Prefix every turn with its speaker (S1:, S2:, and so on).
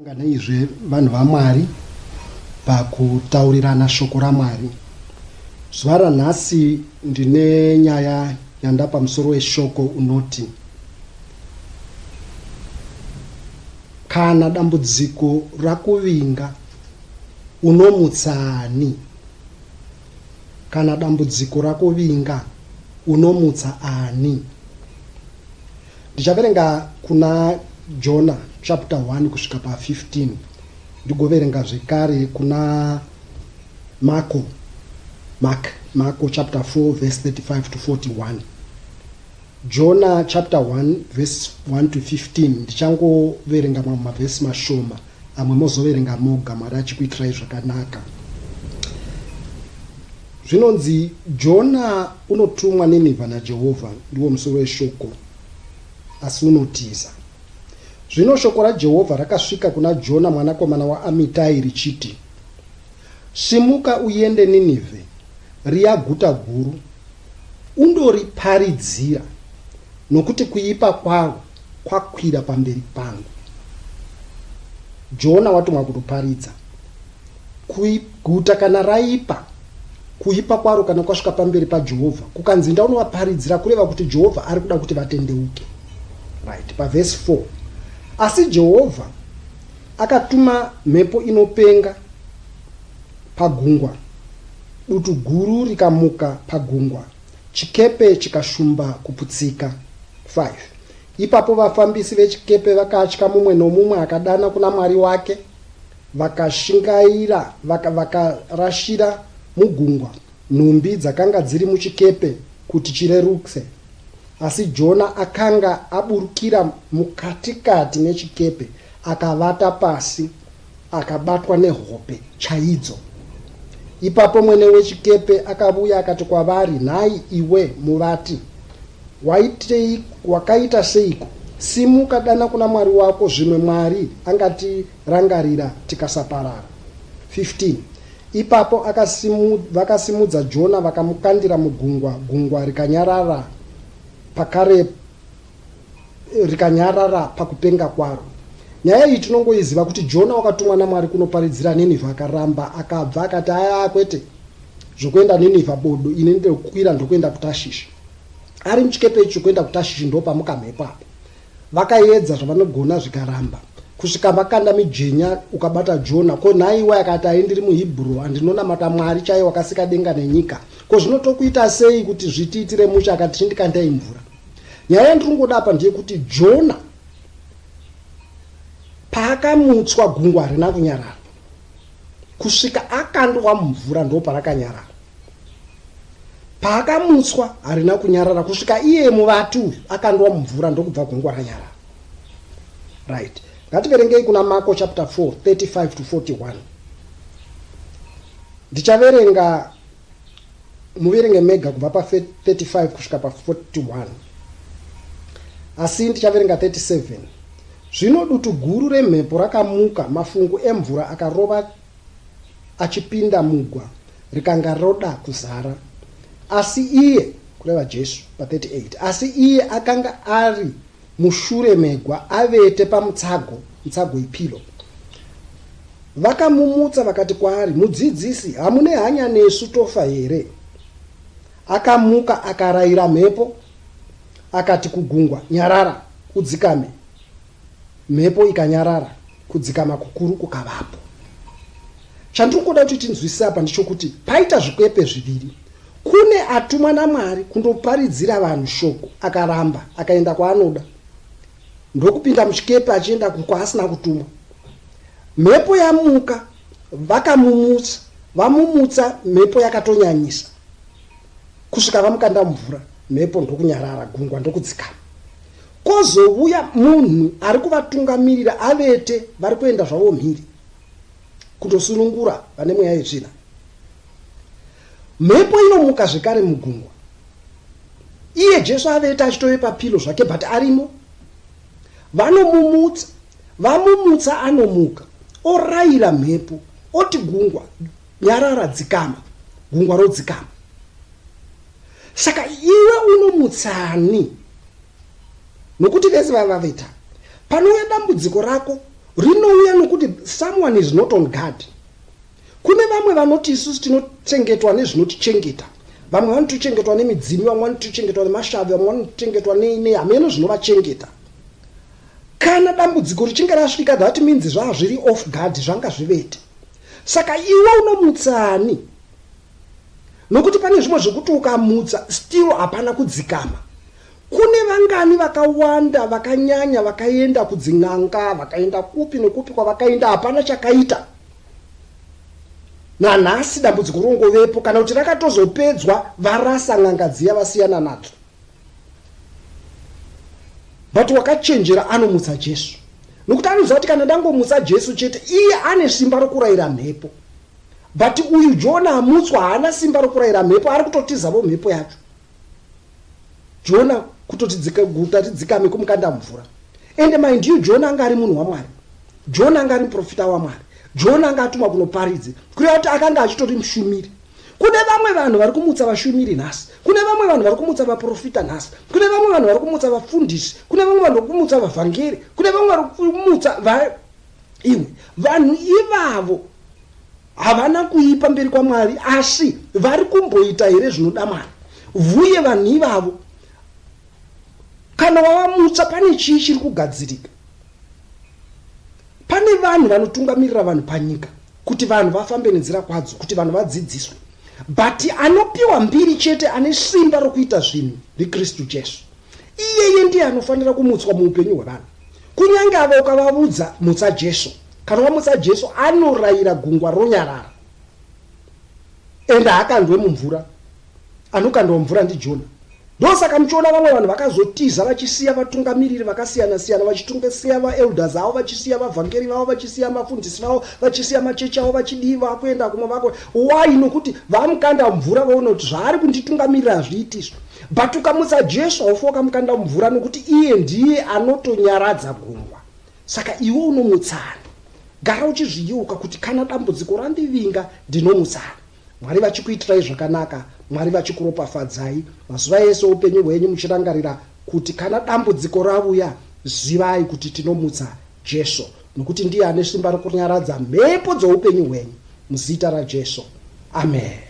S1: Nganeizve vanhu vaMwari pakutaurirana shoko raMwari. Zuva ranhasi ndine nyaya yandapa musoro weshoko unoti Kana dambudziko rakuvinga unomutsa ani? Kana dambudziko rakuvinga unomutsa ani? Ndichaverenga kuna Jona chapter 1 kusvika pa15 ndigoverenga zvekare kuna Marko Mark Marko chapter 4 verse 35 to 41. Jona chapter 1 verse 1 to 15 ndichangoverenga mamwe mavhesi mashoma amwe mozoverenga moga Mwari achikuitirai zvakanaka. Zvinonzi Jona unotumwa Ninivha naJehovha ndiwo musoro weshoko asi unotiza. Zvino shoko raJehovha rakasvika kuna Jona mwanakomana waAmitai richiti, Simuka uende Ninivhe, riya guta guru, undoriparidzira, nokuti kuipa kwaro kwakwira pamberi pangu. Jona watumwa kutoparidza. Guta kana raipa, kuipa kwaro kana kwasvika pamberi paJehovha, kukanzi enda unovaparidzira, kureva kuti Jehovha ari kuda kuti vatendeuke. Right, pavhesi 4. Asi Jehovha akatuma mhepo inopenga pagungwa, dutu guru rikamuka pagungwa, chikepe chikashumba kuputsika. 5 Ipapo vafambisi vechikepe vakatya, mumwe nomumwe akadana kuna mwari wake, vakashingaira, vakarashira vaka mugungwa nhumbi dzakanga dziri muchikepe kuti chirerukse. Asi Jona akanga aburukira mukatikati mechikepe akavata pasi akabatwa nehope chaidzo. Ipapo mwene wechikepe akavuya akati kwavari, Nhai iwe muvati, waitei, wakaita seiko? Simuka, dana kuna Mwari wako, zvimwe Mwari angatirangarira tikasaparara. 15 Ipapo akasimu, vakasimudza Jona vakamukandira mugungwa, gungwa rikanyarara pakare rikanyarara pakupenga kwaro. Nyaya iyi tinongoiziva kuti Jona wakatumwa naMwari kunoparidzira Ninivha akaramba akabva akati aya kwete zvokuenda Ninivha bodo ini ndokwira ndokuenda kuTashishi. Ari muchikepe ichi chokuenda kuTashishi ndopamuka mhepo apa. Vakaedza zvavanogona zvikaramba kusvika vakanda mijenya ukabata Jona. Ko nhaiwe akati ayi ndiri muHibhuru andinonamata Mwari chaiye wakasika denga nenyika. Ko zvino tokuita sei kuti zvitiitire mushe akati chindikandai mvura. Nyaya yandiri kungoda apa ndeyekuti Jona paakamutswa gungwa harina kunyarara kusvika akandwa mumvura ndoparakanyarara. Paakamutswa harina kunyarara kusvika iye muvati uyu akandwa mumvura ndokubva gungwa ranyarara. Right. Ngativerengei kuna Marko chapter 4 35 to 41. Ndichaverenga muverenge mega kubva pa 35 kusvika pa 41 asi ndichaverenga 37 zvino dutu guru remhepo rakamuka mafungu emvura akarova achipinda mugwa rikanga roda kuzara asi iye kureva jesu pa 38 asi iye akanga ari mushure megwa avete pamutsago mutsago ipilo Vakamumutsa vakati kwaari, Mudzidzisi, hamune hanya nesu tofa here? Akamuka akarayira mhepo, akati kugungwa, Nyarara, udzikame. Mhepo ikanyarara, kudzikama kukuru kukavapo. Chandiri kuda kuti tinzwisise apa ndechokuti paita zvikwepe zviviri. Kune atumwa naMwari kundoparidzira vanhu shoko, akaramba, akaenda kwaanoda. Ndokupinda muchikepe achienda kwaasina kutumwa. Mhepo yamuka vakamumutsa, vamumutsa mhepo yakatonyanyisa kusvika vamukanda mumvura, mhepo ndokunyarara, gungwa ndokudzikama. Kozouya munhu ari kuvatungamirira avete, vari kuenda zvavo mhiri kundosunungura vane mweya yetsvina. Mhepo inomuka zvekare mugungwa. Iye Jesu avete achitove papilo zvake but arimo. Vanomumutsa Vamumutsa anomuka oraira mhepo oti gungwa nyarara dzikama, gungwa rodzikama. Saka iwe unomutsani? Nokuti vese vava vaveta. Panouya dambudziko rako Rinouya nokuti someone is not on guard. Kune vamwe vanoti isusu tinochengetwa nezvinotichengeta. Vamwe vanotochengetwa nemidzimu, vamwe vanotochengetwa nemashavi, vamwe vanotochengetwa nei nei, hameno zvinovachengeta. Kana dambudziko richinge rasvika that means zvaa zviri off guard, zvanga zvivete. Saka iwe unomutsani? Nokuti pane zvimwe zvekuti ukamutsa still hapana kudzikama. Kune vangani vakawanda vakanyanya vakaenda kudzin'anga, vakaenda kupi nekupi kwavakaenda hapana chakaita. Nanhasi dambudziko rongovepo kana kuti rakatozopedzwa varasa n'anga dziya vasiyana nadzo. But wakachenjera anomutsa Jesu. Nokuti anoziva kuti kana ndangomutsa Jesu chete iye ane simba rokurayira mhepo. But uyu Jona amutswa haana simba rokurayira mhepo ari kutotizavo mhepo yacho. Jona kutoti dzika, guta ridzikame kumukanda mvura. Ende mind you Jona anga ari munhu waMwari. Jona anga ari muprofita waMwari. Jona anga atumwa kunoparidze. Kureva kuti akanga achitori mushumiri. Kune vamwe vanhu vari kumutsa vashumiri nhasi. Kune vamwe vanhu vari kumutsa vaprofita nhasi. Kune vamwe vanhu vari kumutsa vafundisi. Kune vamwe vanhu vari kumutsa vavhangeri. Kune vamwe vari kumutsa va iwe. Vanhu ivavo Havana kuipa mberi kwaMwari, asi vari kumboita here zvinoda Mwari? Vuye vanhu ivavo, kana wavamutsa, pane chii chiri kugadzirika? Pane vanhu vanotungamirira vanhu panyika kuti vanhu vafambe nenzira kwadzo, kuti vanhu vadzidziswe. But anopiwa mbiri chete ane simba rokuita zvinhu ndiKristu Jesu. Iyeye ndiye anofanira kumutswa muupenyu hwevanhu. Kunyange ava ukavavudza mutsa Jesu. Kana wamutsa Jesu anorayira gungwa ronyarara. Ende haakandwe mumvura. Anokandwa mumvura ndiJona. Ndosaka muchiona vamwe vanhu vakazotiza vachisiya vatungamiriri vakasiyana siyana vachisiya vaelders avo vachisiya vavhangeri vavo vachisiya mafundisi vavo vachisiya machechi avo vachidii vakuenda kumwe vako why nokuti vamukanda mvura vaona kuti zvaari kunditungamirira hazviitiswa But ukamutsa Jesu haufi wakamukanda mumvura nokuti iye ndiye anotonyaradza gungwa. Saka iwe unomutsani? Gara uchizviyeuka kuti kana dambudziko randivinga ndinomutsani. Mwari vachikuitirai zvakanaka, Mwari vachikuropafadzai mazuva ese oupenyu hwenyu muchirangarira kuti kana dambudziko ravuya zivai kuti tinomutsa Jesu nokuti ndiye ane simba rokunyaradza mhepo dzoupenyu hwenyu muzita raJesu. Amen.